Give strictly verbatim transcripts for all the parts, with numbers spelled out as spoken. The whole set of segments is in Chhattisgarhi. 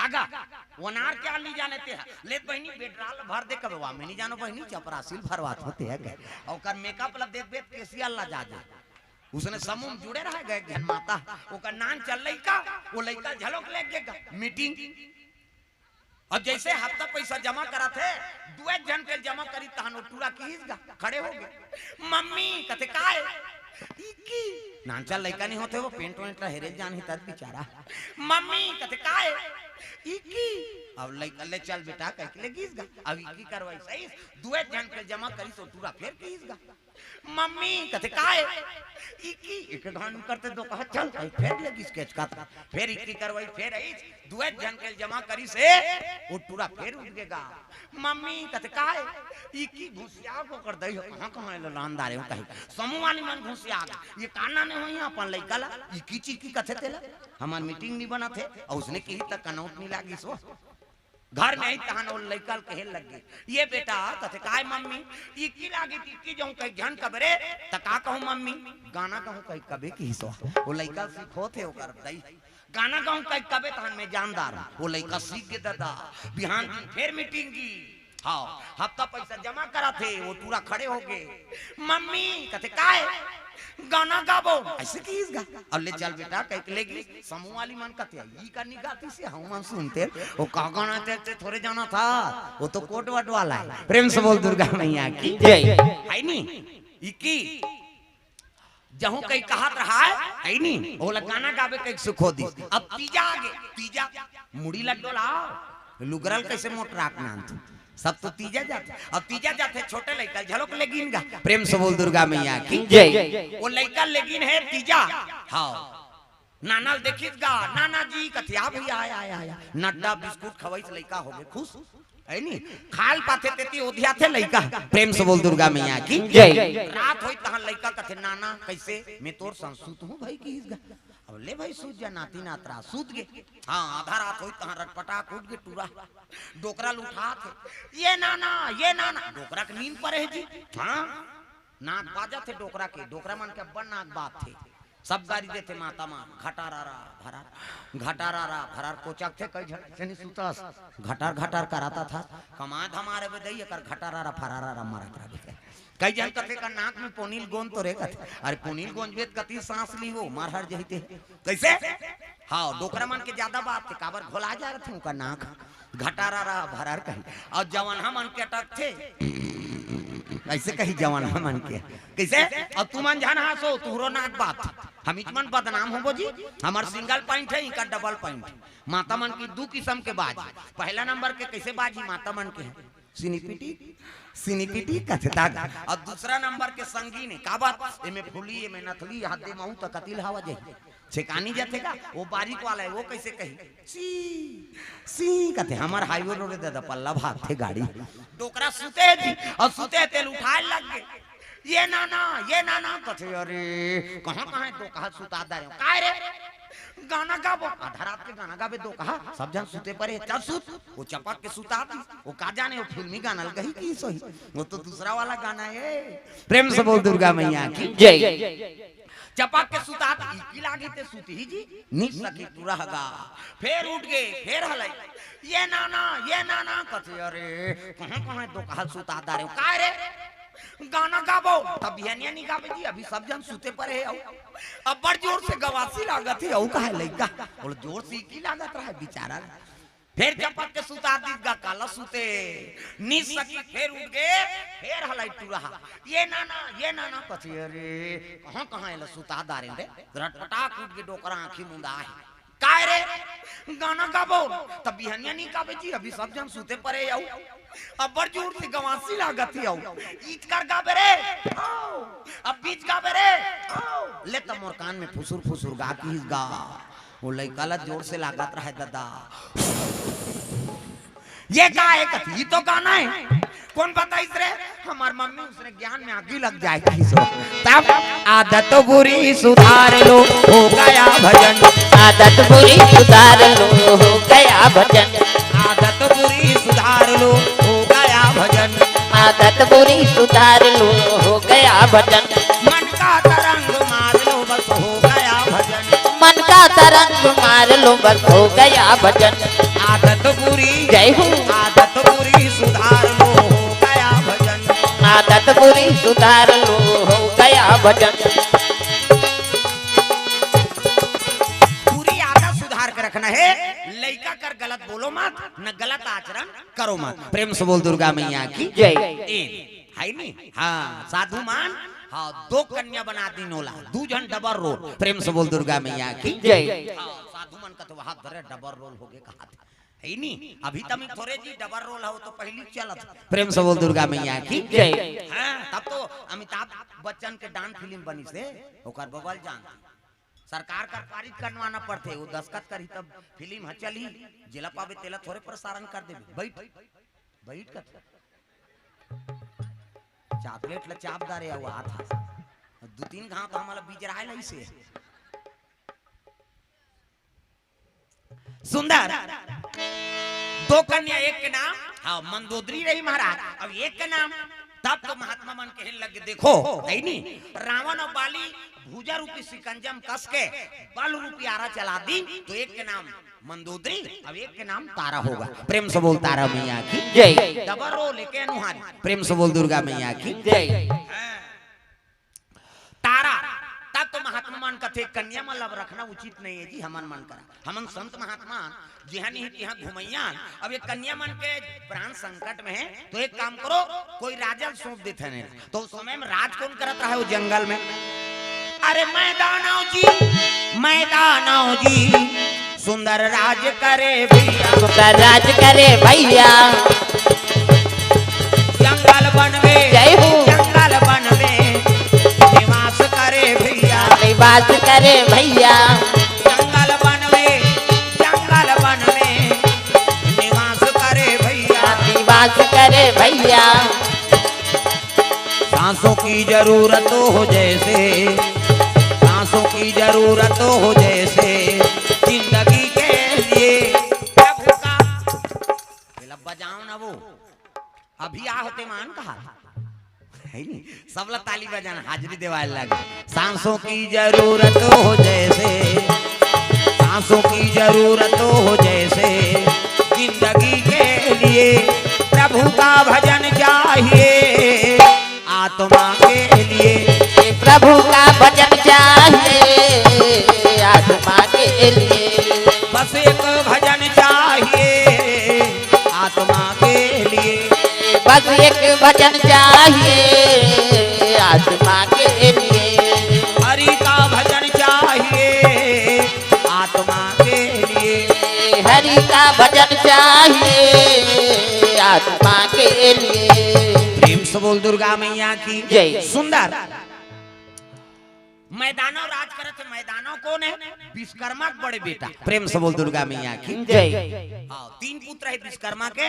आगा, वो नार के आली जाने ते ह। ले बहिनी, बेडराल भर दे कबे, वा में नहीं जानो बहिनी, चपरासी ल भरवात होते है कहे। ओकर मेकअप ला देखबे त केसिया ला जा दे। उसने समूह में जुड़े रह गए एक झन माता, ओकर नान चल लइका, वो लइका झलोक ले गे मीटिंग। अब जैसे हफ्ता पैसा जमा करा थे, दुए झन के जमा करी तहन वो टूरा किहिस गा, खड़े हो गए। मम्मी कथे काय? इकी। नान चल लइका नहीं होते, वो पेंट वेंट ला हेरे जान ही तद बेचारा। मम्मी कथे काय? इकी। अब लइका ले चल बेटा कह के ले गिस गा। अब इकी करवाई सही, दुए झन के जमा करी सो टूरा फेर किहिस गा। मम्मी कथे काय? इकी। एक घान करते दो कहा चल, कहीं फेर लगी स्केच का। फेर इकी करवाई, फेर आई, दुए झन के जमा करी से वो टूरा फेर उठ गेगा। मम्मी कथे काय? इकी घुसिया को कर दई हो, कहाँ कहाँ ले लान दारे हो कहीं। समूह वाली मन घुसिया गे। ये काना ने होई अपन लइका ला, इकी चीकी कथे तेला। हमार मीटिंग नहीं बना थे, और उसने कही तक कनौत नहीं लागी सो। घर में आई तहन ओ लइका ल कहे लग गे, "ये बेटा," कथे, "काय मम्मी?" "इक्की लागी त इक्की जहूं कही झन कबरे, त का कहूं मम्मी?" "गाना कहूं कही कबे किहिस वा।" ओ लइका सीखोथे ओकर दई। "गाना कहूं कही कबे तहन में जानदार।" ओ लइका सीख गे ददा। बिहान दिन फेर मीटिंग गी। हाँ, हफ्ता पैसा जमा करा थे, वो टूरा खड़े हो गे। "मम्मी," कथे, "काय?" "गाना गाबो।" ऐसे किहिस गा। "अब ले चल बेटा," कह के ले गे। समूह वाली मन कथे, "ई का निगाती से हम मन सुनते, वो का गाना ते, ते थोड़े जाना था, वो तो कोट वट वाला है।" प्रेम से बोल दुर्गा मैया की जय। है नी? इकी जहूं कहीं कहत रहा है, है नी? ओला गाना गावे के सुखो दी। अब तीजा आगे, तीजा मुड़ी ला डोला, लुगरल कैसे मोटराक नान तू। सब तो तीजा जाथे। अब तीजा जाथे, छोटे लइका झलोक लेगिन गा। प्रेम से बोल दुर्गा मैया की जय। वो लइका लेगिन है तीजा। हाँ। नाना ल देखिस गा, "नाना जी," कथे, "आ भैया, आया, आया, आया।" नड्डा बिस्कुट खवाइस, लइका हो गे खुश। है नी? खाल पाथे तेती ओधियाथे लइका। प्रेम से बोल दुर्गा मैया की जय। रात होई तहां लइका कथे, "नाना, कैसे? मैं तोर संग सूत हूं भाई," किहिस गा। "अब ले भाई सूत जा, नाती नातरा सूत गे।" हाँ, आधा रात होई तहां रटपटाक उठ गे टूरा। डोकरा ल उठाथे, "ये नाना, ये नाना।" डोकरा के नींद परे है जी। हाँ, नाक बाजत हे डोकरा के, डोकरा मन के अब्बड़ नाक बाजथे। सब गारी देथे माता मन, घटारारा भरार, घटारारा भरार कोचकथे कई झन, "से नी सुतस, घटार घटार कराता था, कमाए धमारे बे दई, एकर घटारारा फरारारा मरत रहे।" कई झन कथे का नाक में पोनील गोंद तो रे कथे, अरे पोनील गोंद बेत कति सांस ली वो, मर हर जहिते। कैसे? हाँ, डोकरा मन के ज्यादा बात थे, काबर घोला जा रहे थे उनका नाक। घटारारा भरार कही। अउ जवनहा मन के अटकथे, ऐसे कही जवनहा मन के। कैसे? अउ तुमन झन हांसो, तुहरो नाक बात। हमीच मन बदनाम होबो जी। हमर सिंगल पॉइंट है, इनका डबल पॉइंट। माता मन की दू किसम के बाजी। पहला नंबर के कैसे बाजी माता मन के है? सिनिपिटी, सिनिपिटी कथे दादा। अउ दूसरा नंबर के संगीन है। का बात? एमे फूली, एमे नथली, हाथ दे महू त कतिल हवा जाही। छेकानी जाथे का? वो बारीक वाला है, वो कैसे कही? सी, सी कथे, हमर हाईवे रोड दादा, पल्ला भागथे गाड़ी। डोकरा सुते हे जी, अउ सुते हे तेल उठाए लग गे। "ये नाना, ये नाना," कथे, "अरे, कहाँ, कहाँ हे डोकहा सुता दारे हो?" "काय रे?" "गाना गाबो।" आधा रात के गाना गाबे डोकहा, सब झन सुते परे, "चल सुत।" वो चपक के सुता दी, वो का जाने, वो फिल्मी गाना ल गही कि सोही, वो तो दूसरा वाला गाना है। प्रेम से बोल दुर्गा मैया की जय। चपक के सुतात इकी लागे ते सुतही जी, नी सकी टूरा हगा। फेर उठ गे, फेर हलई, "ये नाना, ये नाना," कथे, "अरे, कहाँ, कहाँ डोकहा ल सुता दारे हो?" "काय रे?" "गाना गाबो।" "तब बिहनिया नी गाबे जी, अभी सब झन सुते परे हे।" अउ अब्बड़ जोर से गवासी लागत हे, अउ कहे लइका, बोले, जोर से इकी लागत रहा है बेचारा। फेर चपक के सुता दीस गा, काला सुते नी सकी, फेर उठ गे, फेर हलई टूरा हा, "ये नाना, ये नाना," कथे, "अरे, कहाँ, कहाँ एला सुता दारे रे?" रटपटाक उठ गे डोकरा, आँखी मुंदा हे। "काय रे?" "गाना गाबो।" "तब बिहनिया नी गाबे जी, अभी सब झन सुते परे हे अउ अब्बड़ जोर से गवासी लागत हे अउ ईच कर गाबे रे, अउ अब बीच गाबे रे, अउ ले त मोर कान में फुसुर फुसुर गा किहिस गा।" वो लइका ला जोर से लागत रहे दादा। "ये का है?" कथे, "ये तो गाना है।" "कौन बताइस रे?" "हमार मम्मी, उसने ज्ञान में आगी लग जाए कहिस हो।" तब आदत बुरी सुधार लो, हो गया भजन। आदत बुरी सुधार लो, हो गया भजन। आदत बुरी सुधार लो, हो गया भजन। आदत बुरी सुधार लो, हो गया भजन। मन का तरंग मार लो, बस हो गया भजन। मन का तरंग मार लो, बस हो गया भजन। आदत बुरी, जय हो। आदत बुरी सुधार लो, हो गया भजन। आदत बुरी सुधार लो, हो गया भजन। बुरी आदत सुधार के रखना हे, लइका कर गलत बोलो मत, न गलत आचरण करो मत। प्रेम से बोल दुर्गा मैया की जय। ए, है नी? हाँ, साधु मन, हाँ, दो कन्या बना दीन ओला, दू झन double role। प्रेम से बोल दुर्गा मैया की जय। हाँ, साधु मन कथे, "वाह, धरे double role होगे," कहा थे। है नी? अभी तमी थोरे जी double role हो तो पहली चलत। प्रेम से बोल दुर्गा मैया की जय। हाँ, तब तो अमिताभ बच्चन के डांस फिल्म बनिस हे, ओकर बबल जान। सरकार कर पारित करवाना पड़थे, वो दस्तखत करही तब फिल्म ह चलही, जेला पाबे तेला थोरे प्रसारण कर देबे। बैठ, बैठ कर। चॉकलेट ला चाप डारे अउ आत हा। दू तीन घाव तो हमला बिजराए लइसे। सुंदर। दो कन्या एक के नाम, हाँ, मंदोदरी रही महाराज, अब एक के नाम। तब तो महात्मा मन कहे लगे, देखो, है नी, रावण और बाली भुजा रूपी सिकंजम कस के बल रूपी आरा चला दी, तो एक के नाम मंदोदरी, अब एक के नाम तारा होगा। प्रेम से बोल तारा मैया की जय। Double role लेके अनुहारी। प्रेम से बोल दुर्गा मैया की जय। हाँ। तारा, तब तो महात्मा मन कथे, कन्या मन ला अब रखना उचित नहीं है जी, हमन मन करा। हमन संत महात्मा जिहाँ नहीं तिहाँ घुमैया। अब ये कन्या मन के प्राण संकट में है, तो एक काम करो, कोई राजा ल सौंप देथे ने। तो उस समय में राज कौन करत रहा है वो जंगल में? अरे मैदानव जी, मैदानव जी, सुंदर राज करे भैया। सुंदर राज करे भैया। जंगल वन में, जय हो। जंगल वन में निवास करे भैया। निवास करे भैया। जंगल वन में, जंगल वन में निवास करे भैया। निवास करे भैया। सांसों की जरूरत हो जैसे, सांसों की जरूरत हो जैसे, जिंदगी के लिए प्रभु का। पहला बजाओ ना वो, अभी आ होते मान कहा है नी? सबला ताली बजाना, हाजिरी देवाल लगे। सांसों की जरूरत हो जैसे, सांसों की जरूरत हो जैसे, जिंदगी के लिए प्रभु का भजन चाहिए। आत्मा के लिए। प्रभु का भजन चाहिए आत्मा के लिए। बस एक भजन चाहिए आत्मा के लिए। बस एक भजन चाहिए आत्मा के लिए। हरि का भजन चाहिए आत्मा के लिए। हरि का भजन चाहिए आत्मा के लिए। प्रेम से बोल दुर्गा मैया की जय। सुंदर। मैदानव राज करत हे, मैदानव कौन है? विश्वकर्मा के बड़े बेटा। प्रेम से बोल दुर्गा मैया की जय। हाँ, तीन पुत्र है विश्वकर्मा के,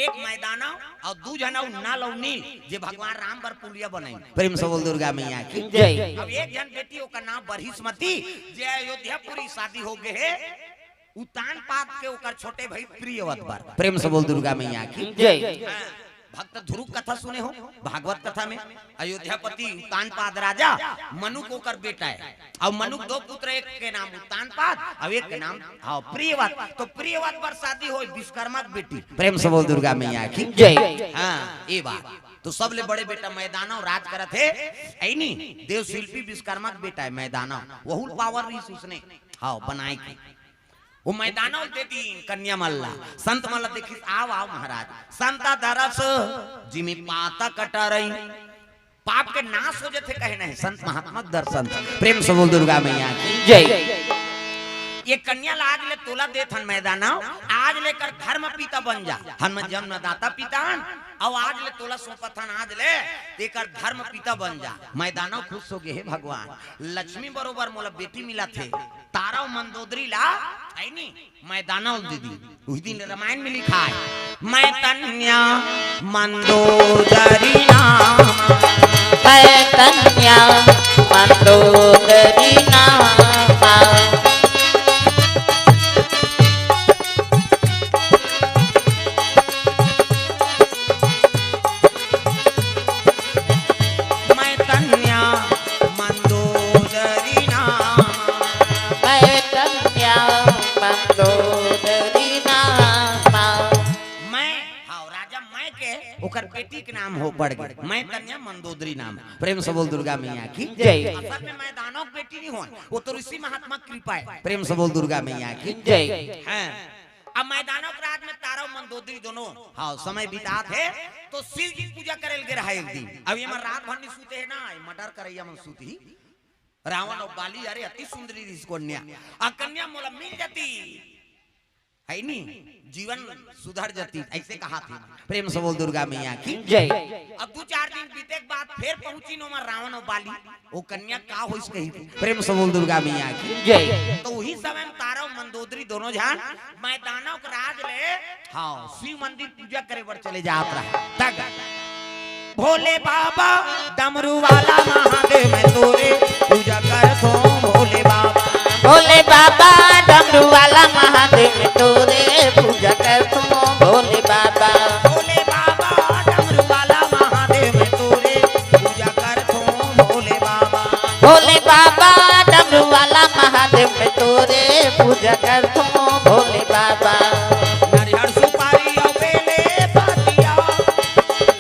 एक मैदानव और दू झन अउ नल अउ नील, जे भगवान राम बर पुलिया बनाई। प्रेम से बोल दुर्गा मैया की जय। अब एक झन बेटी, ओकर नाम बरहिसमती, जे अयोध्यापुरी शादी हो गए है, उत्तानपाद के ओकर छोटे भाई प्रियव्रत बर। प्रेम से बोल दुर्गा मैया की जय। हाँ, भक्त ध्रुव कथा सुने हो, भागवत कथा में अयोध्यापति उत्तानपाद राजा मनुक ओकर बेटा है, और मनुक दो पुत्र, एक के नाम उत्तानपाद और एक के नाम, हाँ, प्रियव्रत। तो प्रियव्रत बर शादी होय विश्वकर्मा के बेटी। प्रेम से बोल दुर्गा मैया की जय। हाँ, ये बात। तो सबले बड़े बेटा मैदानव राज करत हे, ऐनी देव शिल्पी विश्वकर्मा के बेटा है मैदानव, वहू पावर रही उसने, हाँ, बनाए के। वो मैदानव दे दी कन्या मन ला, संत मन ला देखिस, आव, आव महाराज, संत दरस जिमि पातक टरई। पाप के नाश हो जथे कहे नहीं, संत महात्मा के दर्शन। प्रेम से बोल दुर्गा मैया की जय। ये कन्या ला आज ले तोला देथन मैदानव, आज ले एकर धर्म पिता बन जा। हमन जन्मदाता पिता हन, अउ आज ले तोला सौंपथन, आज ले एकर धर्म पिता बन जा। मैदानव खुश हो गए, हे भगवान, लक्ष्मी बरोबर मोला बेटी मिलत हे। तारा अउ मंदोदरी ला, है नी, मैदानव दीदी, उही दिन रामायण में लिखा है, "मैं तन्या मंदोदरी नाम।" मैं तन्या मंदोदरी नाम। मैं तन्या मंदोदरी नाम। मैं तन्या नाम हो पड़ गे, मैं कन्या मंदोदरी नाम। प्रेम से बोल दुर्गा मैया की जय। असल में मैं दानव के बेटी नहीं हों, वो तो ऋषि महात्मा कृपा हे। प्रेम से बोल दुर्गा मैया की जय। हाँ। अब मैं दानव के राज में तारा अउ मंदोदरी दोनों, हाँ, समय बितात हे, तो शिव जी पूजा करे ल गे रहा एक दिन। अब ये मन रात भर नहीं सूते हे ना, ये मर्डर करइया मन सूतही। रावण अउ बाली, अरे अति सुंदरी रिहिस कन्या, अउ कन्या मोला मिल जाती, हे नी, जीवन सुधर जाती, अइसे कहाथे। प्रेम से बोल दुर्गा मैया की जय। अब दू चार दिन बीते के बाद फेर पहुंचिन ओमा रावण अउ बाली, ओ कन्या का होइस कहिथे। प्रेम से बोल दुर्गा मैया की जय। तो उही समय में तारा अउ मंदोदरी दोनों झन मैं दानव के राज ले, हाँ, शिव मंदिर पूजा करे बर चले जात रहा। तक भोले बाबा डमरू वाला महादेव मैं तोरे पूजा करथों भोले बाबा। भोले बाबा डमरू वाला महादेव मैं तोरे पूजा करथों भोले बाबा। भोले बाबा डमरू वाला महादेव मैं तोरे पूजा करथों भोले बाबा। भोले बाबा डमरू वाला महादेव मैं तोरे पूजा करथों भोले बाबा। नरियर सुपारी अउ बेले पतिया,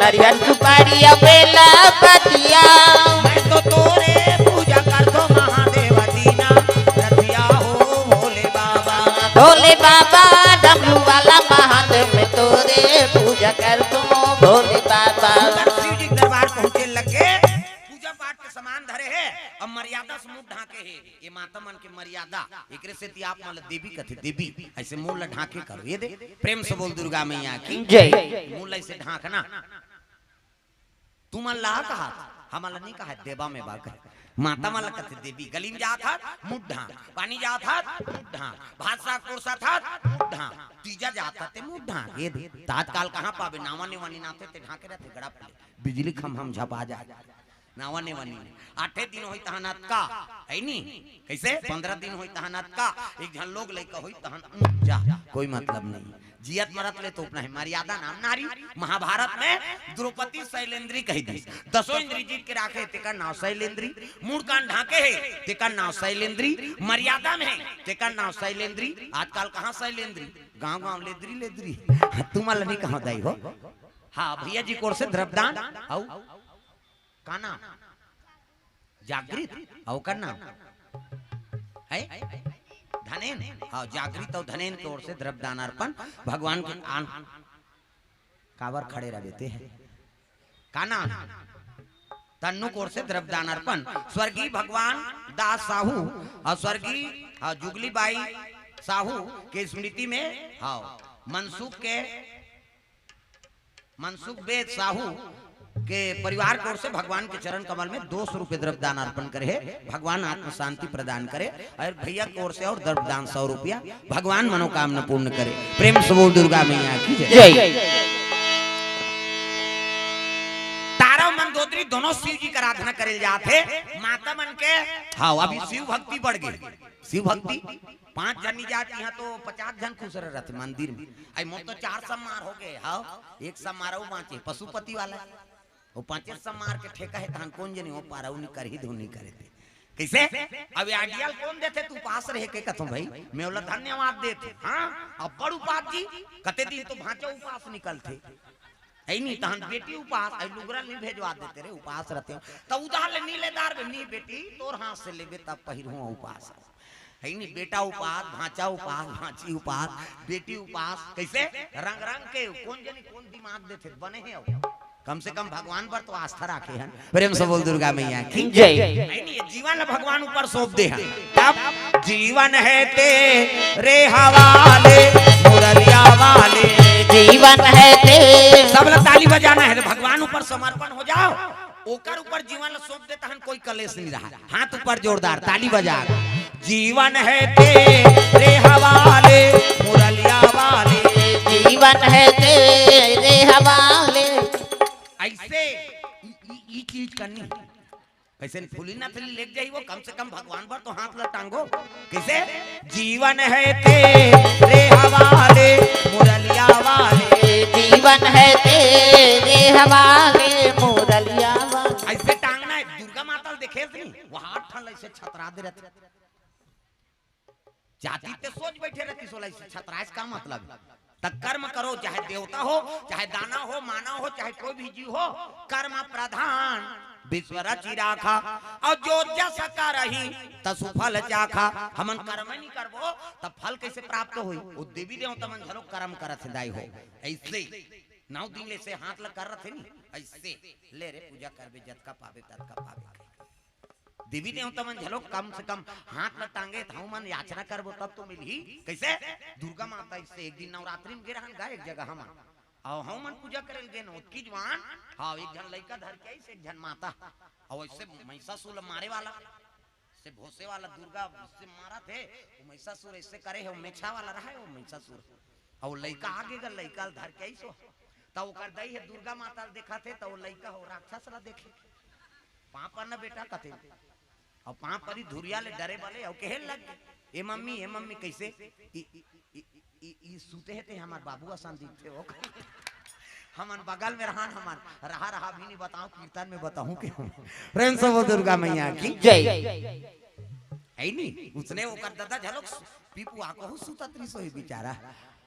नरियर सुपारी अउ बेला पतिया। मैं तो तोरे पूजा करथों महादेव दीना रतिया हो भोले बाबा। भोले बाबा डमरू वाला महादेव मैं तोरे पूजा करथों भोले बाबा। शिव जी के दरबार पहुंचे लगे, पूजा पाठ के सामान धरे हे, अब मर्यादा से मुंह ढांके हे। ये माता मन के मर्यादा, एकरे सेती आप मन ला देवी कथे, देवी, अइसे मुंह ला ढांके करो। ये दे, प्रेम से बोल दुर्गा मैया की जय। मुंह ला अइसे ढांकना। तुमन ला कहा, हमन ला नहीं कहा, देवा में बा कहे। माता मन ला कथे देवी, गली में जात हस, मुंह ढांक, पानी जात हस, मुंह ढांक, भात साग परोसत हस, मुंह ढांक, तीजा जात हस, ते मुंह ढांक, ये दे। त आजकाल कहाँ पाबे, नावा नेवानी नाथे, ते ढांके रहथे, गड़ा फले, बिजली खम्भा म झपा जाय। नावा नेवानी। आठे दिन होई तहन अतका, हे नी? कइसे? पंद्रह दिन होई तहन अतका, एक झन लोग लइका होई तहन, उम, जा, कोई मतलब नहीं। जियत मरत ले तोपना हे, मर्यादा नाम नारी। महाभारत में द्रौपदी शैलेंद्री कहि दिस। दसों इंद्री जीत के राखे, तेकर नाव शैलेंद्री। मुड़ कान ढांके हे, तेकर नाव शैलेंद्री। मर्यादा में हे, तेकर नाव शैलेंद्री। आजकाल कहाँ शैलेंद्री? गांव-गांव लेद्री, लेद्री। तुमन ला नहीं कहा दाई हो। हाँ, भैया जी के ओर से द्रव्यदान, अउ का नाम? जागृत, अउ ओकर नाम हे धनेन। हाँ, जागृत अउ धनेन के ओर से द्रव्यदान अर्पण भगवान के आन-, काबर खड़े रह बेते हे? का नाम? तन्नू के ओर से द्रव्यदान अर्पण स्वर्गीय भगवान दास साहू अउ स्वर्गीय, हाँ, जुगली बाई साहू के स्मृति में, हाँ, मनसुख के मनसुख बेद साहू के परिवार के ओर से भगवान के चरण कमल में दो सौ रुपये द्रव्यदान अर्पण करे हे। भगवान आत्म शांति प्रदान करे। अउ भैया के ओर से अउ द्रव्यदान सौ रुपया। भगवान मनोकामना पूर्ण करे। प्रेम से बोल दुर्गा मैया की जय। जय। तारा मंदोदरी दोनों शिव जी के आराधना करे जात हे। माता मन के, हाँ, अभी शिव भक्ति बढ़ गे। शिव भक्ति पांच झन नहीं जात, इहाँ तो पचास झन खुसरे रहिथे मंदिर में। अई मोर तो चार सम्मार हो गे, हाँ, एक सम्मार अउ बांचे, पशुपति वाला। वो पांचे सम्मार के ठेका हे, तहन कोन जनी वो पारा, उ नहीं करही, धुन नहीं करे थे। कइसे? अब ये आइडिया ल कोन देथे, त उपास रहे के कथों भाई, मैं ओला धन्यवाद देथों। हाँ, अब्बड़ उपास जी, कते दिन तो भांचा उपास निकलथे। हे नी, तहन बेटी उपास, अई लुगरा ल नहीं भेजवा देते रे, उपास रहिथे। त उधार ले नी ले दार बे, नी बेटी, तोर हाथ से लेबे तब पहिरहूं उपास। हे नी, बेटा उपास, भांचा उपास, भांची उपास, बेटी उपास, कइसे? रंग रंग के, कोन जनी कोन दिमाग देथे, बने हे अउ। कम से कम भगवान पर तो आस्था राखे हन। प्रेम से बोल दुर्गा मैया की जय। हे नी, ये जीवन ल भगवान ऊपर सौंप दे हन। तब जीवन हे तेरे हवाले, मुरलिया वाले। जीवन हे तेरे। सब लोग ताली बजाना हे, त भगवान ऊपर समर्पण हो जाओ, ओकर ऊपर जीवन ल सौंप दे, तहन कोई कलेश नहीं रहा। हाथ ऊपर जोरदार, ताली बजा। जीवन हे तेरे हवाले, मुरलिया वाले। जीवन हे तेरे हवाले। अइसे ई, ई, ई चीज करनी। कइसे फूली ना थली लेके जाई वो, कम से कम भगवान पर तो हाथ ला टांगो। कइसे? जीवन हे तेरे हवाले, मुरलिया वाले। जीवन हे तेरे हवाले, मुरलिया वाले। अइसे टांगना हे, दुर्गा माता ल देखे नहीं, वो हाथ ठन अइसे छतरा दे रहिथे। जाति ते सोच बइठे रहिथे, सोला अइसे छतराए से का मतलब? त कर्म करो, चाहे देवता हो, चाहे दानव हो, मानव हो, चाहे कोई भी जीव हो, कर्म प्रधान विश्व रचि राखा। और जो जस करही तसु फल चाखा। हमन कर्म नहीं करबो, तब फल कैसे प्राप्त होई? वो देवी देवता मन घलो कर्म करत हे दाई हो। ऐसे नौ दिन ले से हाथ ल कर रथे नी, ऐसे ले रे, पूजा करबे, जतका पाबे ततका पाबे। देवी देवता मन घलो कम से कम हाथ ल टांगे, त हमन याचना करबो तब तो मिलही। कैसे? दुर्गा माता ऐसे एक दिन नवरात्रि में गे रहन गा एक जगह हमन, अउ हमन पूजा करे ल गेन, ओतकी जुवान, हाँ, एक झन लइका धर के आइस, एक झन माता, अउ ऐसे महिषासुर ल मारे वाला, से भोसे वाला दुर्गा से मारत हे, वो महिषासुर ऐसे करे हे, वो मेछा वाला रहा है वो महिषासुर। अउ लइका आगे गा, लइका ल धर के आइस हो, त ओकर दई हे दुर्गा माता ल देखत हे, त वो लइका हो राक्षस ला देखे, पाँव पर न बेटा कथे, अउ पाँव परी धुरिया ले डरे बले, अउ कहे लग गे, "ए मम्मी, ए मम्मी, कैसे?" ई, ई, ई, ई, ई सुते हे ते हमर बाबू असन दिखथे हो। हमन बगल में रहन, हमन रहा रहा भी नहीं बताओ, कीर्तन में बताऊं के हम। प्रेम से बोल दुर्गा मैया की जय। है नी, उसने ओकर दादा झलक पीपू आ कहू सुतत रही सोई बेचारा।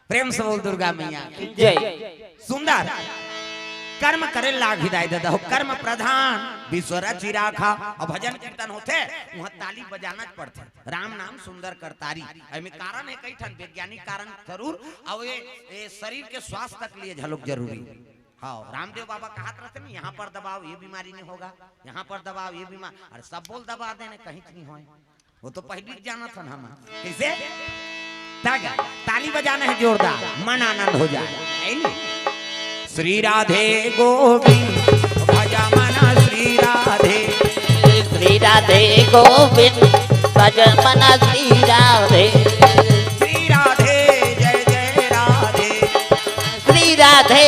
प्रेम से बोल दुर्गा मैया की जय। सुंदर कर्म करे लाग हिदाय दादा हो, कर्म प्रधान विश्व रचि राखा। अब भजन कीर्तन होथे, वहां ताली बजाना पड़थे। राम नाम सुंदर करतारी। एमे कारण है कई ठन वैज्ञानिक कारण जरूर। अउ ये, ये शरीर के स्वास्थ्य के लिए झलक जरूरी। हाँ, रामदेव बाबा कहत रहते ना, यहाँ पर दबाओ, ये बीमारी नहीं होगा, यहाँ पर दबाओ, ये बीमार, अरे सब बोल दबा देने, कहीं नहीं होए। वो तो पहली जाना था ना हम। कैसे? तागा, ताली बजाना है जोरदार, मन आनंद हो जाए। है नी? श्री राधे गोविंद भज मन श्री राधे। श्री राधे गोविंद भज मन श्री राधे। श्री राधे जय जय राधे। श्री राधे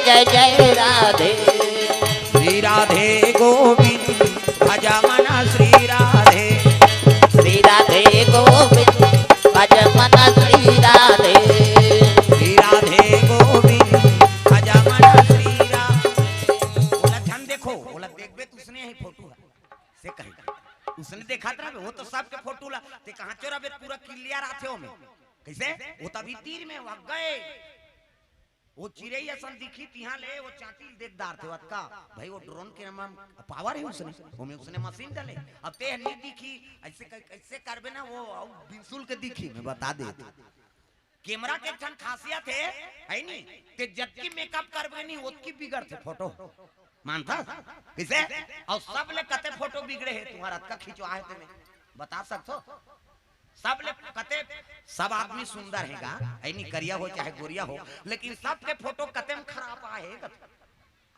जय जय राधे। श्री राधे गोविंद भज मन श्री राधे। श्री राधे गोविंद भज मन श्री राधे। श्री राधे गोविंद भज मन श्री राधे। ओला झन देखो, ओला देखबे त उसने ही फोटो है। से कही, उसने देखत रहबे, वो तो सबके फोटो ला, ते कहाँ चोराबे, पूरा clear आथे ओमे। कैसे? वो तभी तीर में वग गए। वो चिरई असन दिखी तिहां ले, वो चांटी ल देख डारथे, वतका। भाई, वो drone के नाम power है उसने, ओमे उसने मशीन डाले। अब ते नहीं दिखी, ऐसे कर, ऐसे करबे ना, वो अउ बिंसुल के दिखी, मैं बता दे। कैमरा के एक ठन खासियत है, है नी? ते जतकी makeup करबे नी, ओतकी बिगड़थे फोटो। मानथस? किसे? अउ सब ले कते फोटो बिगड़े है तुम्हारा, अतका खिंचवा है तेने। बता सकथो? सब ले कते, सब आदमी सुंदर है गा, है नी? करिया हो चाहे गोरिया हो, लेकिन सबके फोटो कते में खराब आए है गा।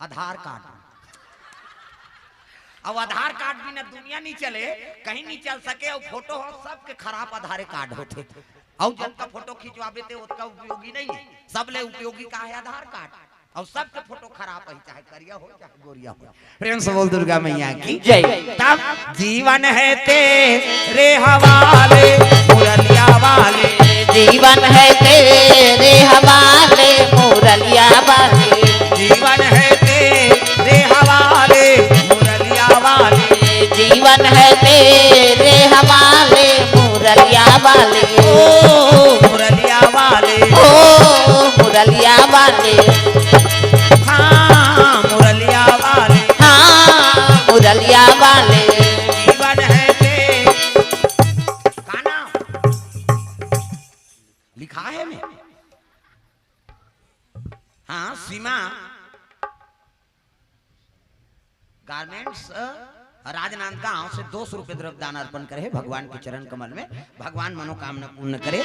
आधार कार्ड। अब आधार कार्ड बिना दुनिया नहीं चले, कहीं नहीं चल सके। और फोटो हो सबके खराब आधार कार्ड होथे। और जतका फोटो खिंचवाबे ते ओतका उपयोगी नहीं है। सब ले उपयोगी का है? आधार कार्ड। और सबके फोटो खराब है, चाहे करिया हो चाहे गोरिया हो। प्रेम से बोल दुर्गा मैया की जय। तब जीवन है तेरे हवाले, मुरलिया वाले। जीवन है तेरे हवाले, मुरलिया वाले। जीवन है तेरे हवाले, मुरलिया वाले। जीवन है तेरे हवाले, मुरलिया वाले। ओ मुरलिया वाले। ओ मुरलिया वाले। हाँ मुरलिया वाले। हाँ मुरलिया वाले। जीवन है तेरे। का नाम लिखा है में? हाँ, सीमा गारमेंट्स, अ, राजनांदगांव से दो सौ रुपए द्रव्य दान अर्पण करे हे भगवान के चरण कमल में, भगवान मनोकामना पूर्ण करे।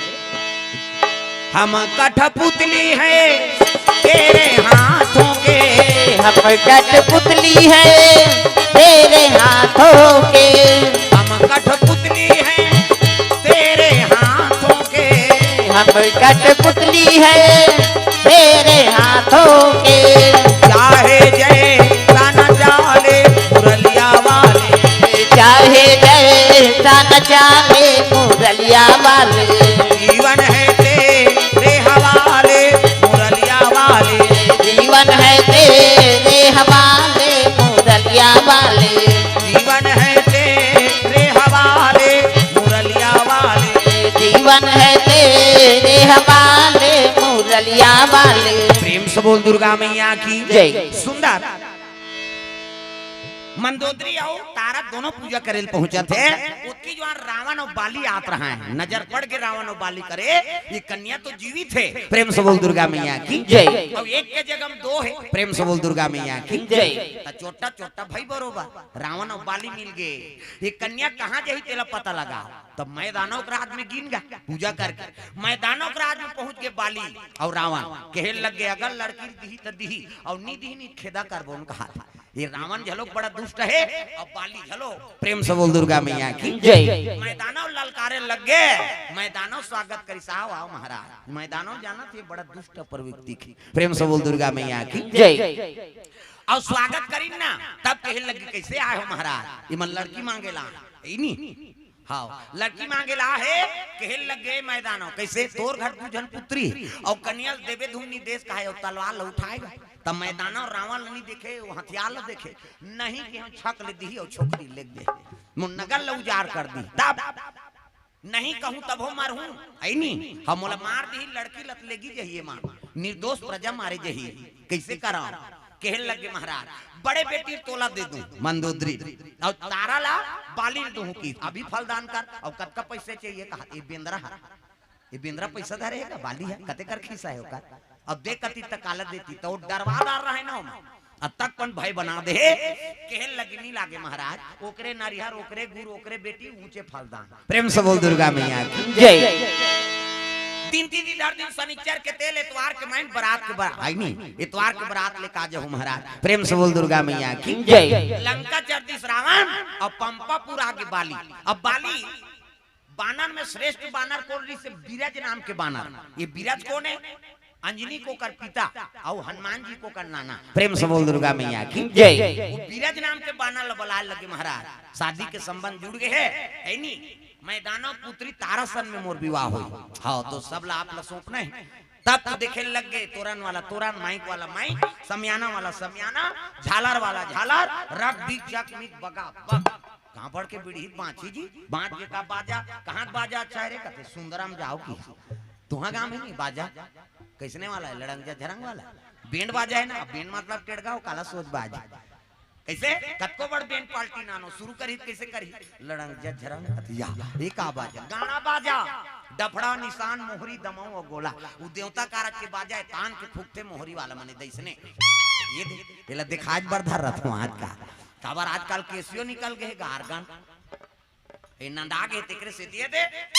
हम कठपुतली है तेरे हाथों के। हम कठपुतली है तेरे हाथों के। हम कठपुतली है तेरे हाथों के। हम कठपुतली है तेरे हाथों के। चाहे जैसा न चाले मुरलिया वाले। चाहे जैसा न चाले मुरलिया वाले। जीवन है तेरे हवाले मुरलिया वाले। जीवन है तेरे हवाले मुरलिया वाले। जीवन है तेरे हवाले मुरलिया वाले। जीवन है तेरे हवाले मुरलिया या बाली। प्रेम से बोल दुर्गा मैया की जय। सुंदर। मंदोदरी अउ तारा दोनों पूजा करे ल पहुंचत हे। ओतकी जुवार रावण अउ बाली आत रहय। नजर पड़ गे रावण अउ बाली करे, ये कन्या तो जीवित हे। प्रेम से बोल दुर्गा मैया की जय। अउ एक के जगह म दो हे। प्रेम से बोल दुर्गा मैया की जय। त चोट्टा चोट्टा भई बरोबर रावण अउ बाली मिल गे। ये कन्या कहां जही तेला पता लगा। तब मैदानव के राज में गिन गा पूजा करके। मैदानव के राज में पहुंच गे बाली अउ रावण। कहे लग गे, अगर लड़की दिही त दिही, अउ नी दिही नी खेदा करबो न कहा। ये रावण घलो बड़ा दुष्ट हे अउ बाली घलो। प्रेम से बोल दुर्गा मैया की जय। मैदानव ललकारे लग गे। मैदानव स्वागत करिस, आओ आओ महाराज। मैदानव जानत हे बड़ा दुष्ट अपर व्यक्ति के। प्रेम से बोल दुर्गा मैया की जय। अउ स्वागत करिन ना, तब कहे लग गे, कइसे आए हो महाराज? इमन लड़की मांगे ला, इनी हाव, लड़की मांगे ला हे। कहे लग गे मैदानव, कइसे तोर घर दू झन पुत्री अउ कन्या ल देबे धुन नी देस कहे अउ तलवार ल उठाए गा। तब मैदानव रावण ल नी देखे, वो हथियार ल देखे, नहीं के हम छक ले दिही अउ छोकरी ले गे, मोर नगर ल उजाड़ कर दिही। तब नहीं कहूं तभो मरहूं, अइनी हम मोला मार दिही, लड़की ल त लेगी जही, ये मां निर्दोष प्रजा मारे जही, कइसे करंव? कहे लग गे महाराज, बड़े बेटी तोला दे दूं मंदोदरी, अउ तारा ला बाली ल दूं कि अभी फलदान कर, अउ कतका पइसा चाहिए कहा। ये बेंदरा हर, ये बेंदरा पइसा धरे हे का? बाली हे, कते कर खीसा हे ओकर? अब दे कती तक काला देती, त वो डरवा डार रहे ना ओमा। अब तक पन भय बना दे हे। कहे लग गे नी लागे महाराज, ओकरे नरिहर, ओकरे गुर, ओकरे बेटी, ऊंचे फलदान। प्रेम से बोल दुर्गा मैया की जय। दिन तीन दिन हर दिन शनिचर के तेल, एतवार के माइन बरात के बरात, हाय नी, एतवार के बरात लेके आ जाहू महाराज। प्रेम से बोल दुर्गा मैया की जय। लंका चर दिस रावण अउ पंपापुर आ गे बाली। अब बाली बानर में श्रेष्ठ बानर कोन रहिसे? बिरज नाम के बानर। ये बिरज कोन हे? अंजनी के ओकर पिता अउ हनुमान जी के ओकर नाना। प्रेम से बोल दुर्गा मैया की जय। वो बिरज नाम के बानर ल बलाए लगे महाराज, शादी के संबंध जुड़ गे हे, हे नी? मैदानव पुत्री तारासन में मोर विवाह होई। हाव, तो सब ला आप ला सौंपना हे। तब तो देखे लग गे, तोरन वाला तोरन, माइक वाला माइक, समियाना वाला समियाना, झालर वाला झालर, रग बिग जग मिग बगा बग। कहां पड़ के बिड़ही बांची जी, बांच के का बाजा, कहां बाजा अच्छा हे रे? कथे सुंदरम जाओ की। तुहां गांव में नी बाजा? कइसने वाला हे? लड़ंग जा झरंग वाला? बेंड बाजा हे ना, बेंड मतलब टेड़गा हो, काला सोच बाज। कइसे? कतको बड़ बेंड पार्टी नानो, सुरू करही त कइसे करही? लड़ंग जा झरंग हथिया, ये का बाजा? गाना बाजा, डफड़ा, निसान, मोहरी, दमऊ अउ गोला। उ देवता कारज के बाजा हे, तान के फूकथे मोहरी वाला मने दइसने। ये दे, एला देखाज बर धर रथों आज का। काबर आजकल केसियो निकल गे हे, गारगन। ए नंदा गे तेकरे सेती ए दे।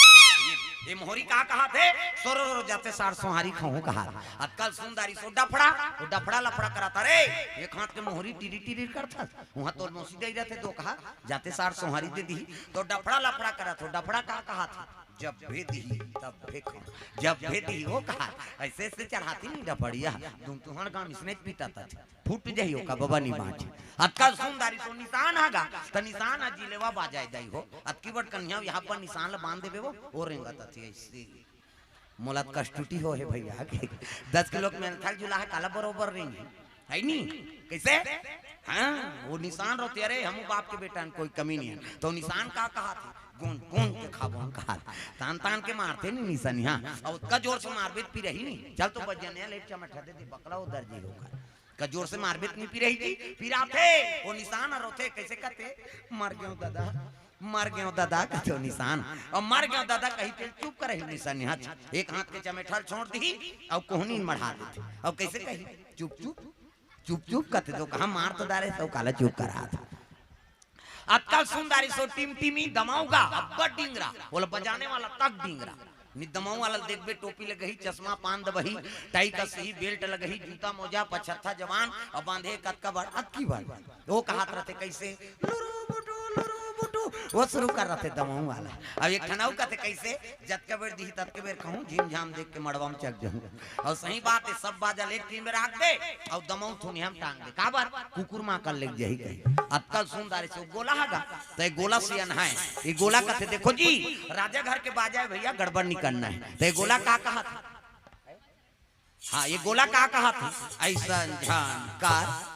ए मोहरी का कहाथे? सोरो रो जाते सार सोहारी खहूं कहा। अतका ल सुन दारिस ओ डफड़ा, ओ डफड़ा लफड़ा करत हे रे। एक हाथ के मोहरी टिरी टिरी करथस। उहां तोर मौसी दई रथे दो कहा, जाते सार सोहारी दे दिही। तो डफड़ा लफड़ा करत हो, डफड़ा का कहाथे? जब भे दिही, तब भे खहूं। जब भे दिही, ओ कहा, अइसे अइसे चढ़ाथे नी डफड़िया। तुम तुहर गांव इसने पीटा था। फूट जाही ओका बबा नी बांचे। अतका सुन दारिस ओ निसान ह गा, त निसान ह जिलेवा बाजा ए दई हो। अतकी बड़ कन्हैया इहां पर निसान ल बांध देबे वो, ओ रेंगत अथे अइसे। मोला त कष्टुटी हो हे भइया के। दस किलो के मेंथा ल जुलाहे काला बरोबर रेंगही। हे नी? कइसे? हां, ओ निसान रथे, अरे, हमू बाप के बेटा हन, कोई कमी नी हे। त ओ निसान का कहाथे? गोंज, गोंज के खाबो हम कहाथे। तान, तान के मारथे नी निसनिया। अउ ओतका जोर से मारबे त पिरही नी। चल तो बजनिया ले चमटा दे दे, बकला ओ दर्जी होकर। का जोर से मारबे त नी पिरही जी, पिराथे। ओ निसान ह रोथे, कइसे कथे? "मर गेंव ददा, मर गेंव ददा," कथे ओ निसान। अउ "मर गेंव ददा" कहिथे, चुप करही निसनिया। एक हाथ के चमेठा ल छोंड़ दिही, अउ कोहनी ल मढ़ा देथे। अउ कइसे कही? "चुप, चुप, चुप, चुप," कथे तो कहा, "मार तो डारे, त काला चुप करात?" अतका ल सुन दारिस ओ टिमटिमी दमऊ गा, अब्बड़ डिंगरा, ओला बजाने वाला तक डिंगरा। नी दमऊ वाला ल देखबे, टोपी लगही, चश्मा पान दबही, टाई कसही, बेल्ट लगही, जूता मोजा, पछत्था जवान, अउ बांधे कतका बड़, अतकी बड़। ओ कहात रथे कइसे, "लुरु बुटु, लुरु बुटु," ओ सुरू कर रथे दमऊ वाला। अउ एक ठन अउ कथे कइसे, "जतका बेर दिही, ततके बेर खहूं, झिमझाम देख के मड़वा म चघ जहूं।" अउ सही बात हे, सब बाजा ल एक टीम में राख दे, अउ दमऊ थुनिया म टांग दे। काबर? कुकुर मां कर लेग जाही कही। अतका ल सुन दारिस ओ गोला ह गा, त ए गोला सियनहा हे। ए गोला कथे, "देखो जी, राजा घर के बाजा हे भइया, गड़बड़ नी करना हे।" त ए गोला का कहाथे? हां, ए गोला का कहाथे? "अइसन झन कर,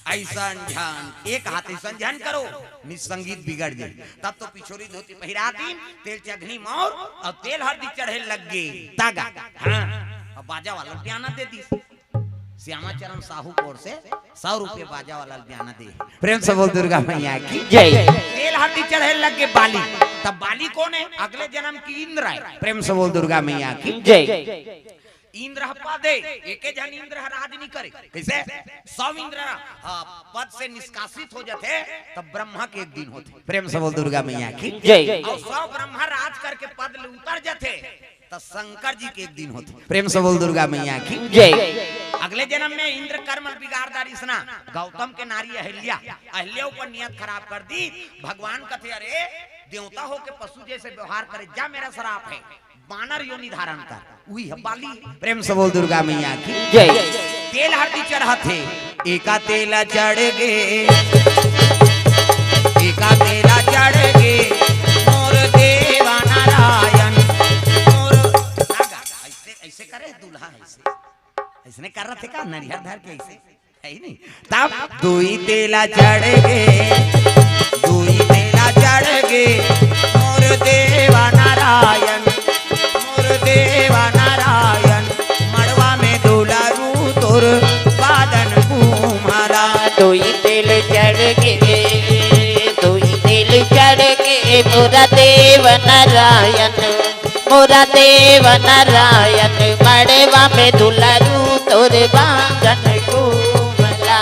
अइसन झन," ए कहाथे, "अइसन झन करो, नी संगीत बिगड़ जाही।" तब तो पिछोरी धोती पहिरा दिन, तेल चघनी मौर, अउ तेल हरदी चढ़े लग गे। तागा। हां। अब बाजा वाला ल बियाना दे दिस। श्यामा चरण साहू कोर से सौ रुपये बाजा वाला ल बियाना दे। प्रेम से बोल दुर्गा मैया की जय। तेल हरदी चढ़े लग गे बाली, तब बाली कोन हे? अगले जन्म की इंद्र हे। प्रेम से बोल दुर्गा मैया की जय। इंद्र ह पद हे, एके झन इंद्र ह राज नहीं करे। कइसे? सौ इंद्र ह, हाँ, पद से निष्कासित हो जाथे, तब ब्रह्मा के एक दिन होथे। प्रेम से बोल दुर्गा मैया की जय। अउ सौ ब्रह्मा राज करके पद ले उतर जाथे, त शंकर जी के एक दिन होथे। प्रेम से बोल दुर्गा मैया की जय। अगले जन्म में इंद्र कर्म बिगाड़ डारिस ना, गौतम के नारी अहिल्या, अहिल्या ऊपर नियत खराब कर दी। भगवान कथे, अरे, देवता होके पशु जैसे व्यवहार करे, जा, मेरा श्राप है, बानर योनि धारण कर। उही ह बाली। प्रेम से बोल दुर्गा मैया की जय। तेल हरदी चढ़ाथे, एका तेला चढ़ गे, एका तेला चढ़ गे, मोर देवा नारायण, मोर। अइसे, अइसे करे दूल्हा, अइसे, अइसने कर रहे थे का, नरिहर धर के अइसे, हे नहीं? तब दुई तेला चढ़ गे, दुई तेला चढ़ गे, मोर देवा नारायण, मोर देवा नारायण, मड़वा में दुलारू तोर बादन घूमला। दुई तेल चढ़ गे, दुई तेल चढ़ गे, मोरा देव नारायण, मोरा देव नारायण, मड़वा में दुलारू तोर बादन घूमला।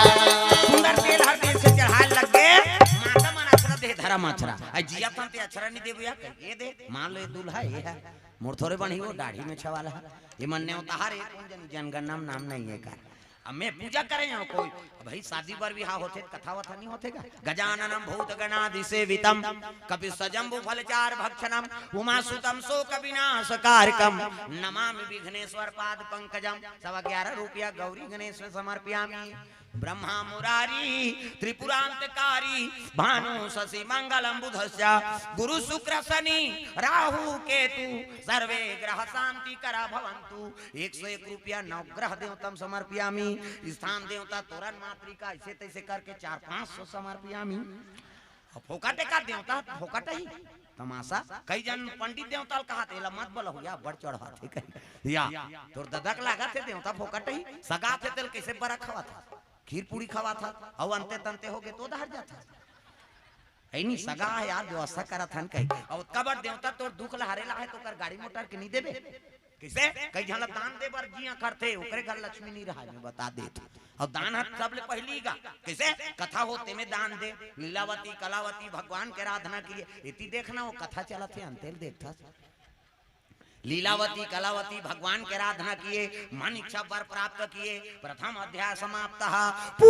सुंदर तेल हरदी से चढ़ाए लग गे, माता मन अछरा दे धरा माछरा। अइ जिया तन ते अछरा नहीं देबो या, ये दे, मान लो ये दूल्हा ये हे, मोर थोरे बनी हो, दाढ़ी में छवाला हे, ये मन नेवता हरे, कोन जनी जनगणना में नाम नहीं हे का। अब मैं पूजा करे हूँ कोई, अब भाई शादी बर बिहाव होथे, कथा वथा नहीं होथे का। गजाननम भूत गणादि सेवितम, कपि सजम्बु फल चार भक्षणम, उमा सुतम शोक विनाश कारकम, नमामि विघ्नेश्वर पाद पंकजम। सवा ग्यारह रुपया गौरी गणेश में समर्पयामी। ब्रह्मा मुरारी त्रिपुरांतकारी, भानु शशि मंगलम बुधस्या, गुरु शुक्र शनि राहु केतु, सर्वे ग्रह शांति करा भवंतु। एक सौ एक रुपया नवग्रह देवतम समर्पयामी। स्थान देवता तोरन मातृका, अइसे तइसे करके चार पाँच सौ समर्पयामी। अब फोकट का देवता, फोकट ही तमाशा। कई जन पंडित देवता ल कहाथे, एला मत बोलहु या, बड़ चढ़ाथे कही। या, तोर ददा के लागथे देवता फोकट ही, सगा थे तेल कइसे बरा खवाथा, खीर पूड़ी खवाथा, अउ अंते तंते होगे तो डहर जाथा। हे नहीं, सगा हे यार, व्यवस्था करत हन कही। अउ ओतका बड़ देवता तोर दुख ल हरे ला हे, तो ओकर गाड़ी मोटर के नहीं देबे? कइसे? कई झन ला दान दे बर जिया करथे, ओकरे घर लक्ष्मी नहीं रहा, मैं बता देत हूँ। अउ दान ह सबले पहिली गा। कइसे? कथा होथे में दान दे, लीलावती, कलावती, भगवान के आराधना किए। एती देखना, वो कथा चलत हे, अंते ल देखथस। लीलावती, कलावती, भगवान के आराधना किए, मन इच्छा वर प्राप्त किए। प्रथम अध्याय समाप्त। पू,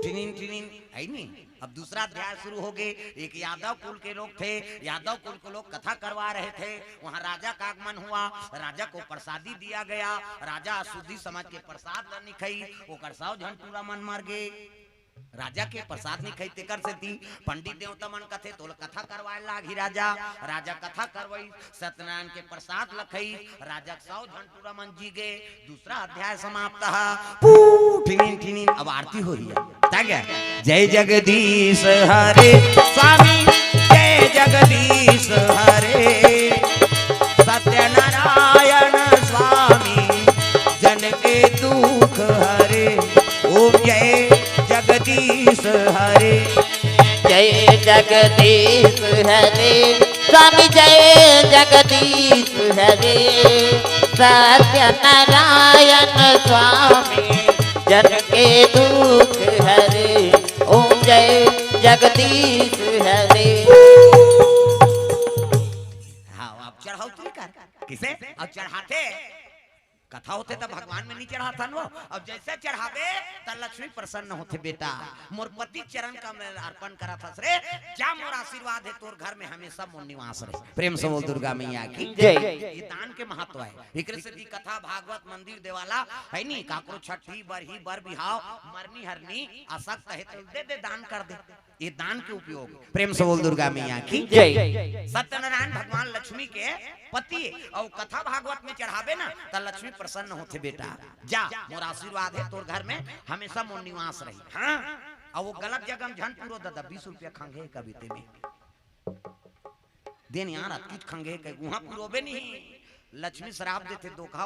ठिनिन, ठिनिन, हे नहीं? अब दूसरा अध्याय शुरू होगे। एक यादव कुल के लोग थे, यादव कुल के लोग कथा करवा रहे थे, वहाँ राजा का आगमन हुआ, राजा को प्रसादी दिया गया, राजा अशुद्धि समझ के प्रसाद ल निखई, ओकर सौ झन टूरा मन मर गे। राजा के प्रसाद निखई, तेकर सेती पंडित देवता मन कथे, तोला कथा करवाए लागही राजा। राजा कथा करवई, सत्यनारायण के प्रसाद ल खई, राजा के सौ झन टूरा मन जी गे। दूसरा अध्याय समाप्त ह। पू, ठिनिन, ठिनिन, अब आरती होही। ता क्या? जय जगदीश हरे स्वामी, जय जगदीश हरे सत्यनारायण स्वामी, जन के दुख हरे। ओम जय जगदीश हरे। जय जगदीश हरे स्वामी, जय जगदीश हरे सत्यनारायण स्वामी, जन के दुख हरे। ओम जय जगदीश हरे। हाँ, अब चढ़ाओ तू कर। कइसे? अब चढ़ाथे। कथा होथे त भगवान में नहीं चढ़ाथन वो। अब जइसे चढ़ाबे त लक्ष्मी प्रसन्न होथे बेटा। मोर पति चरण कमल अर्पण करत हस रे, जा मोर आशीर्वाद हे तोर घर में हमेशा मोर निवास रहे। प्रेम से बोल दुर्गा मैया की जय। ये दान के महत्व हे। एकरे सेती कथा, भागवत, मंदिर, देवाला, हे नहीं, काकरो छठी, बरही, बर बिहाव, मरनी हरनी, अशक्त हे त दे दे, दान कर दे। ये दान के उपयोग। प्रेम से बोल दुर्गा मैया की जय। सत्यनारायण भगवान लक्ष्मी के पति, अउ कथा भागवत में चढ़ाबे ना, त लक्ष्मी प्रसन्न होथे बेटा। जा, मोर आशीर्वाद हे तोर घर में, हमेशा मोर निवास रही। हाँ, अउ वो गलत जगह में झन पुरो ददा, बीस रुपया खंगे कभी ते में। देन यार, अतकीच खंगे के उहाँ पुरोबे नहीं। लक्ष्मी श्राप देथे, धोखा